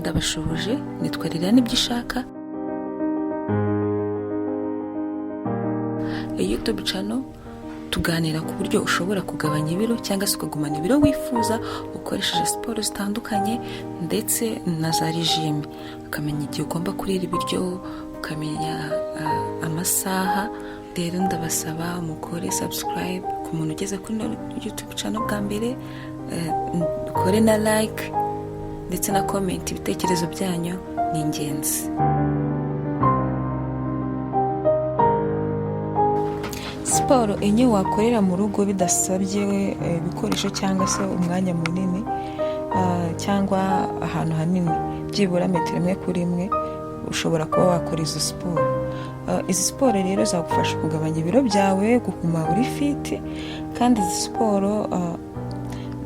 Ndabashuhuje, nitwa Liliane Ibyishaka. Iyi YouTube channel tuganira ku buryo ushobora kugabanya ibiro cyangwa se ukagumana ibiro wifuza ukoresheje siporo zitandukanye ndetse na za régime, ukamenya igihe ugomba kurira ibiryo, ukamenya amasaha. Rero ndabasaba mukore subscribe ku muntu ugeze kuri YouTube channel bwa mbere, ukore na like ndetse na comment. Ibitekerezo byanyu ni ingenzi. Siporo enye wakorera mu rugo bidasabye ibikoresho cyangwa se umwanya munini, cyangwa ahantu hanini, byibura metero imwe kuri imwe ushobora kuba wakora izo siporo. Izi siporo rero zagufasha kugabanya ibiro byawe, kuguma uri fit. Kandi izi siporo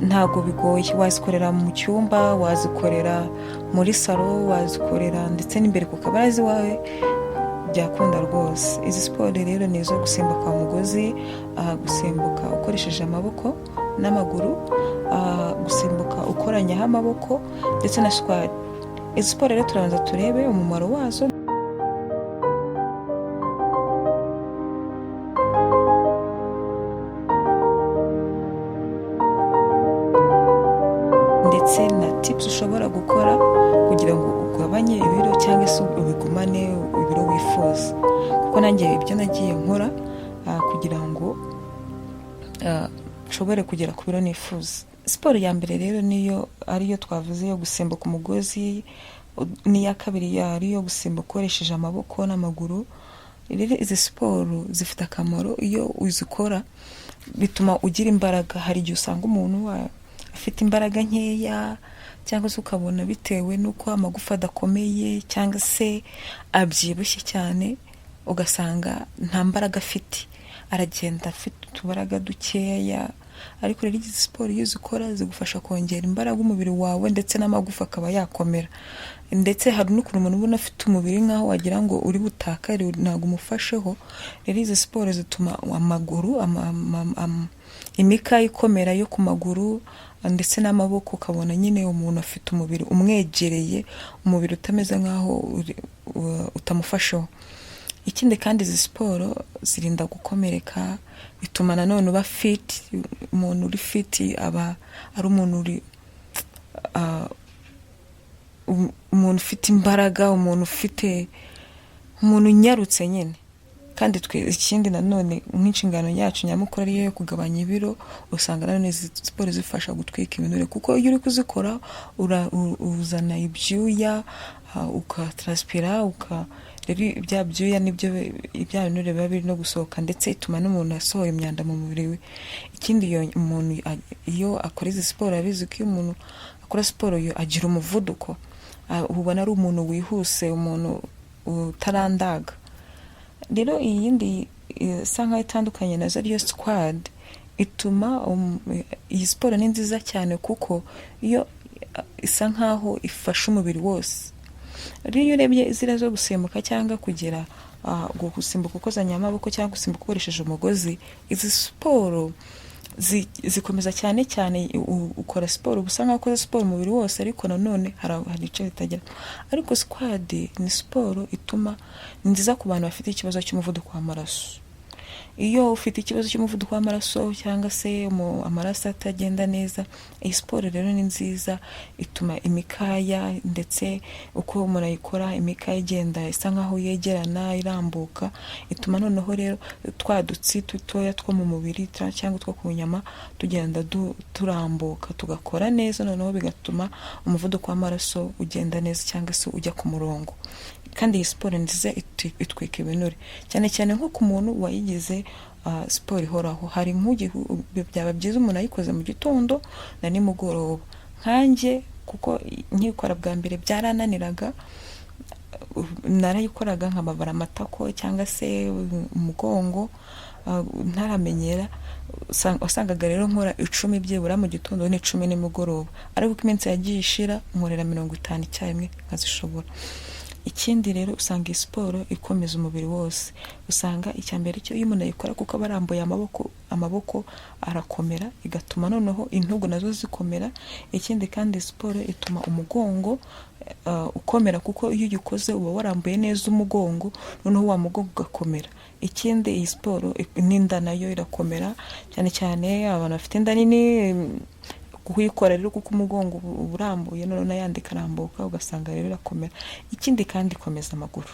ntabwo bigoye, wazikorera mu cyumba, wazikorera muri salon, wazikorera ndetse n'imbere ku kabaraza iwawe, byakunda rwose. Izi siporo rero ni izo gusimbuka umugozi, gusimbuka ukoresheje amaboko n'amaguru, gusimbuka ukoranyaho amaboko ndetse na squat. Izi siporo rero turabanza turebe umumaro wazo ndetse na tips ushobora gukora kugira ngo ugabanye ibiro cyangwa se ubigumane ibiro wifuza, kuko nanjye ibyo nagiye nkora kugira ngo nshobore kugera ku biro nifuza. Siporo ya mbere rero niyo ariyo twavuze yo gusimbuka umugozi, n'iya kabiri ariyo gusimbuka ukoresheje amaboko n'amaguru. Rero izi siporo zifite akamaro, iyo uzikora bituma ugira imbaraga. Hari igihe usanga umuntu afite imbaraga nkeya, cyangwa se ukabona bitewe n'uko amagufa adakomeye cyangwa se abyibushye cyane, ugasanga nta mbaraga afite, aragenda afite utubaraga dukeya. Ariko rero izi siporo iyo uzikora zigufasha kongera imbaraga umubiri wawe, ndetse n'amagufa akaba yakomera. Ndetse hari n'ukuntu umuntu ubona afite umubiri nk'aho wagira ngo uri butakare, ntabwo umufasheho. Rero izi siporo zituma amaguru, imikaya ikomera yo ku maguru ndetse n'amaboko, ukabona nyine umuntu afite umubiri umwegereye, umubiri utameze nk'aho utamufasheho. Ikindi kandi, izi siporo zirinda gukomereka, bituma nanone uba fit. Umuntu uri fit aba ari umuntu uri umuntu ufite imbaraga, umuntu unyarutse nyine. Kandi twe ikindi nanone, nk'inshingano yacu nyamukuru ariyo yo kugabanya ibiro, usanga nanone izi siporo zifasha gutwika ibinure, kuko iyo uri kuzikora uzana ibyuya, ukataransipira, rero bya byuya nibyo bya binure biba biri no gusohoka, ndetse ituma n'umuntu asohora imyanda mu mubiri we. Ikindi, iyo umuntu iyo akora izi siporo, abizi ko iyo umuntu akora siporo agira umuvuduko, ubona ari umuntu wihuse, umuntu utarandaga. Rero iyi yindi isa nkaho itandukanye nazo ariyo squat, ituma iyi siporo ni nziza cyane kuko iyo isa nkaho ifasha umubiri wose. Rero iyo urebye ziriya zo gusimbuka cyangwa kugira gusimbuka ukozanya amaboko cyangwa gusimbuka ukoresheje umugozi, izi siporo zikomeza cyane cyane ukora siporo uba usa nkaho ukoze siporo umubiri wose, ariko nanone hari ibice bitagera. Ariko squat ni siporo ituma, ni nziza ku bantu bafite ikibazo cy'umuvuduko w'amaraso. Iyo ufite ikibazo cy'umuvuduko w'amaraso cyangwa se amaraso atagenda neza, iyi siporo rero ni nziza, ituma imikaya, ndetse uko umuntu ayikora imikaya igenda isa nkaho yegerana, irambuka, ituma noneho rero twa dutsi dutoya two mu mubiri cyangwa two ku nyama tugenda turambuka, tugakora neza, noneho bigatuma umuvuduko w'amaraso ugenda neza cyangwa se ujya ku murongo. Kandi iyi siporo nziza, itwika ibinure cyane cyane nko ku muntu wayigize siporo ihoraho. Hari nk'ugihe byaba byiza umuntu ayikoze mu gitondo na nimugoroba nkanjye, kuko nkikora bwa mbere byarananiraga, narayikoraga nkababara amatako cyangwa se umugongo, ntaramenyera. Wasangaga rero nkora 10 byibura mu gitondo n'10 nimugoroba, ariko uko iminsi yagiye ishira nkorera 50 icyarimwe nkazishobora. Ikindi rero, usanga iyi siporo ikomeza umubiri wose. Usanga icya mbere cyo, iyo umuntu ayikora, kuko aba arambuye amaboko, amaboko arakomera, igatuma noneho intugu nazo zikomera. Ikindi kandi, siporo ituma umugongo ukomera, kuko iyo uyikoze uba warambuye neza umugongo, noneho wa mugongo ugakomera. Ikindi, iyi siporo n'inda nayo irakomera, cyane cyane abantu bafite inda nini. Kuyikora rero, kuko umugongo uba urambuye, noneho n'ayandi ikarambuka, ugasanga rero irakomera. Ikindi kandi, ikomeza amaguru,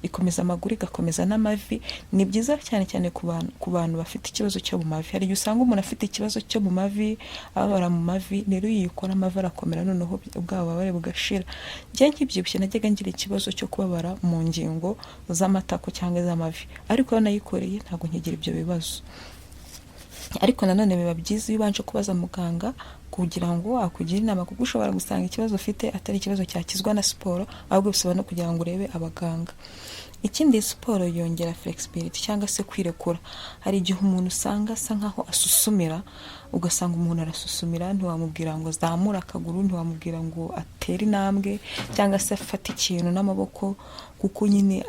ikomeza amaguru, igakomeza n'amavi. Ni byiza cyane cyane ku bantu bafite ikibazo cyo mu mavi. Hari igihe usanga umuntu afite ikibazo cyo mu mavi, ababara mu mavi. Rero iyo uyikora, amavi arakomera, noneho bwa bubabare bugashira. Njye nkibyibushye najyaga ngira ikibazo cyo kubabara mu ngingo z'amatako cyangwa iz'amavi, ariko iyo nayikoreye ntabwo nkigira ibyo bibazo. Ariko nanone biba byiza iyo ubanje kubaza muganga kugira ngo akugire inama, kuko ushobora gusanga ikibazo ufite atari ikibazo cyakizwa na siporo, ahubwo bisaba no kugira ngo urebe abaganga. Ikindi, siporo yongera flexibility cyangwa se kwirekura. Hari igihe umuntu usanga asa nkaho asusumira, ugasanga umuntu arasusumira, ntiwamubwira ngo zamure akaguru, ntiwamubwira ngo atere intambwe cyangwa se afate ikintu n'amaboko, kuko nyine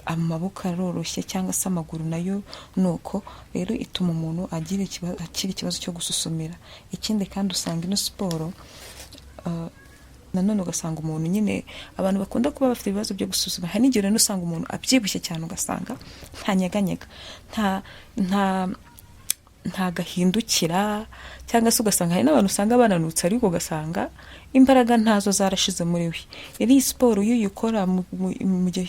amaboko aroroshye, cyangwa se amaguru nayo nuko. Rero ituma umuntu agira ikibazo, akira ikibazo cyo gususumira. Ikindi kandi, usanga ino siporo nanone ugasanga umuntu nyine, abantu bakunda kuba bafite ibibazo byo gusuzuma. Hari n'igihe rero usanga umuntu abyibushye cyane, ugasanga ntanyeganyega, nta gahindukira, cyangwa se ugasanga hari n'abantu usanga bananutse, ariko ugasanga imbaraga ntazo, zarashize muri we. Rero iyi siporo iyo uyikora mu gihe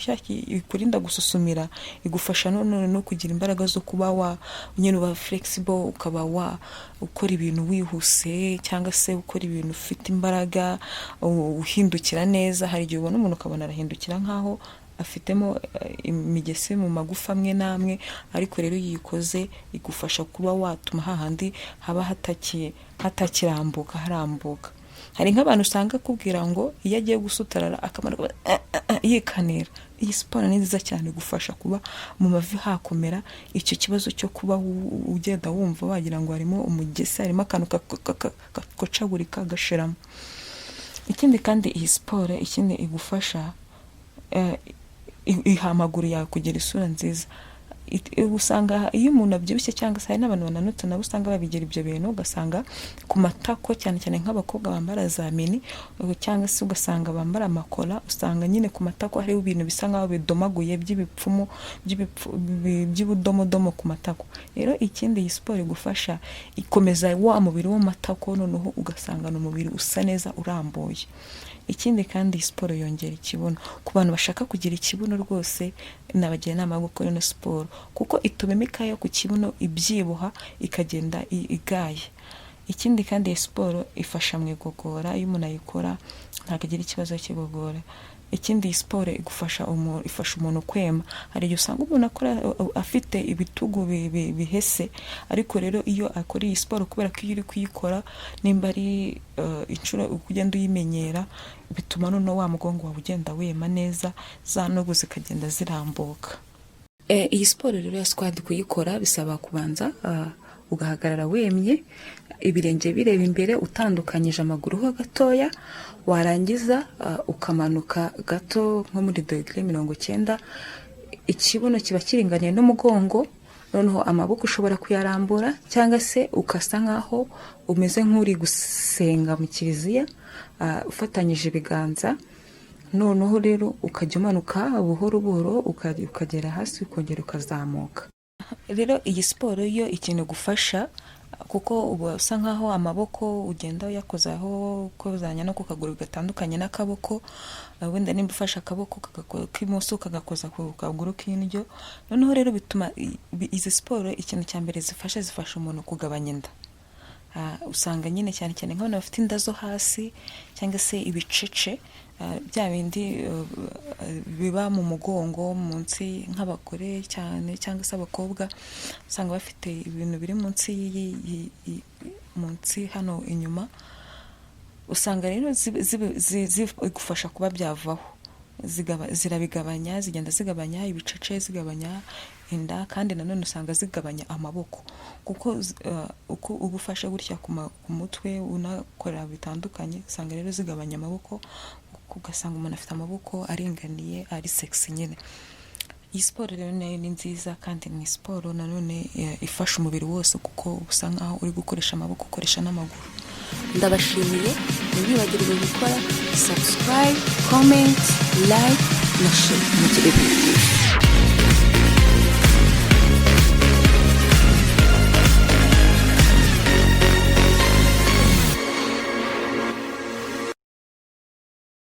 ikurinda gususumira, igufasha none no kugira imbaraga zo kuba wa nyine uba flexible, ukaba wa ukora ibintu wihuse, cyangwa se ukora ibintu ufite imbaraga, uhindukira neza. Hari igihe ubona umuntu ukabona arahindukira nkaho afitemo imigese mu magufa amwe n'amwe, ariko rero iyo uyikoze igufasha kuba watuma hahandi haba hatakirambuka harambuka. Hari nk'abantu usanga akubwira ngo iyo agiye gusutarara akamaro yikanira. Iyi siporo ni nziza cyane, igufasha kuba mu mavi hakomera, icyo kibazo cyo kuba ugenda wumva wagira ngo harimo umugese, harimo akantu gakocagurika, gashiramo. Ikindi kandi, iyi siporo ikindi igufasha, iha amaguru yawe kugira isura nziza. Usanga iyo umuntu abyibushye, cyangwa se hari n'abantu bananutse nabo usanga babigira ibyo bintu, ugasanga ku matako, cyane cyane nk'abakobwa bambara za mini, cyangwa se ugasanga bambara amakora, usanga nyine ku matako hariho ibintu bisa nk'aho bidomaguye by'ibipfumu, by'ubudomodomo ku matako. Rero ikindi iyi siporo igufasha, ikomeza wa mubiri w'amatako, noneho ugasanga ni umubiri usa neza, urambuye. Ikindi kandi, iyi siporo yongera ikibuno. Ku bantu bashaka kugira ikibuno, rwose nabagira inama yo gukora ino siporo, kuko ituma imikaya yo ku kibuno ibyibuha, ikagenda igaye. Ikindi kandi, iyi siporo ifasha mu igogora. Iyo umuntu ayikora ntabwo agira ikibazo cy'igogora. Ikindi, iyi siporo igufasha umuntu, ifasha umuntu kwema. Hari igihe usanga umuntu akora afite ibitugu bihese, ariko rero iyo akora iyi siporo, kubera ko iyo uri kuyikora, nimba ari inshuro uko ugenda uyimenyera, bituma noneho wa mugongo wawe ugenda wema neza, za ntugu zikagenda zirambuka. Iyi siporo rero ya squat, kuyikora bisaba kubanza ugahagarara wemye, ibirenge bireba imbere, utandukanyije amaguru ho gatoya. Warangiza ukamanuka gato nko muri dogere 90, ikibuno kiba kiringaniye n'umugongo. Noneho amaboko ushobora kuyarambura, cyangwa se ukasa nkaho umeze nk'uri gusenga mu kiliziya, ufatanyije ibiganza. Noneho rero ukajya umanuka buhoro buhoro, ukagera hasi, ukongera ukazamuka. Rero iyi siporo yo ikintu igufasha, kuko uba usa nkaho amaboko ugenda uyakozaho, ukozanya no ku kaguru gatandukanye n'akaboko, wenda nimba ufashe akaboko k'imoso ukagakoza ku kaguru k'indyo. Noneho rero bituma izi siporo, ikintu cya mbere zifasha, zifasha umuntu kugabanya inda. Usanga nyine cyane cyane nk'abantu bafite inda zo hasi, cyangwa se ibicece, bya bindi biba mu mugongo munsi, nk'abagore cyane cyangwa se abakobwa, usanga bafite ibintu biri munsi munsi hano inyuma. Usanga rero zigufasha kuba byavaho, zirabigabanya, zigenda zigabanya ibicece, zigabanya. inda. Kandi nanone usanga zigabanya amaboko, kuko uko uba ufashe gutya ku mutwe, unakora bitandukanye. Usanga rero zigabanya amaboko, ugasanga umuntu afite amaboko aringaniye, ari sexy nyine. Iyi siporo rero nayo ni nziza, kandi ni siporo nanone ifasha umubiri wose, kuko usa nkaho uri gukoresha amaboko, ukoresha n'amaguru. Ndabashimiye. Ntiwibagirwe gukora subscribe, comment, like na share. Mugire ibihe byiza.